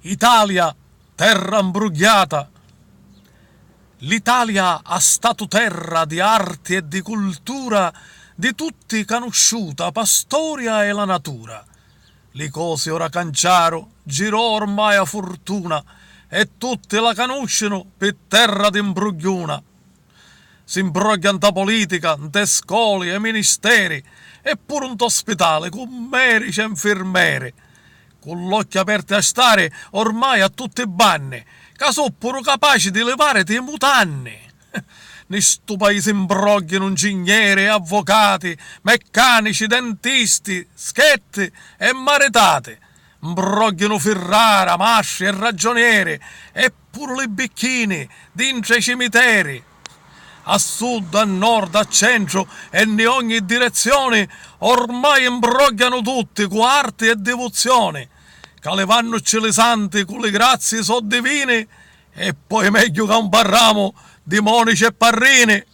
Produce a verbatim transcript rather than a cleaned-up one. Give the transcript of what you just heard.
Italia, terra mbrugghiata. L'Italia ha statu terra di arti e di cultura di tutti canusciuta pa storia e la natura. Li cosi ora canciaru, girò ormai a furtuna e tutti la canuscinu pi terra di mbrugghiuna. Si mbrogghia nta politica, nte scoli e ministeri e puru nt'ospitali cu medici e nfirmeri. Cu l'occhi aperti a stari ormai a tutti banni, ca su puru capaci di livariti i mutanni. Ni stu paisi mbrogghinu ncigneri e avvocati, meccanici, dentisti, schetti e maritati. Mbrogghinu firrara, mastri e ragionieri e puru li bicchini dintra i cimiteri. A sud, a nord, a centru e nni ogni direzioni ormai mbrogghinu tutti cu arti e divuzioni, ca livannuci li santi cu li grazii so divini e poi megghiu ca un parramu di monici e parrini.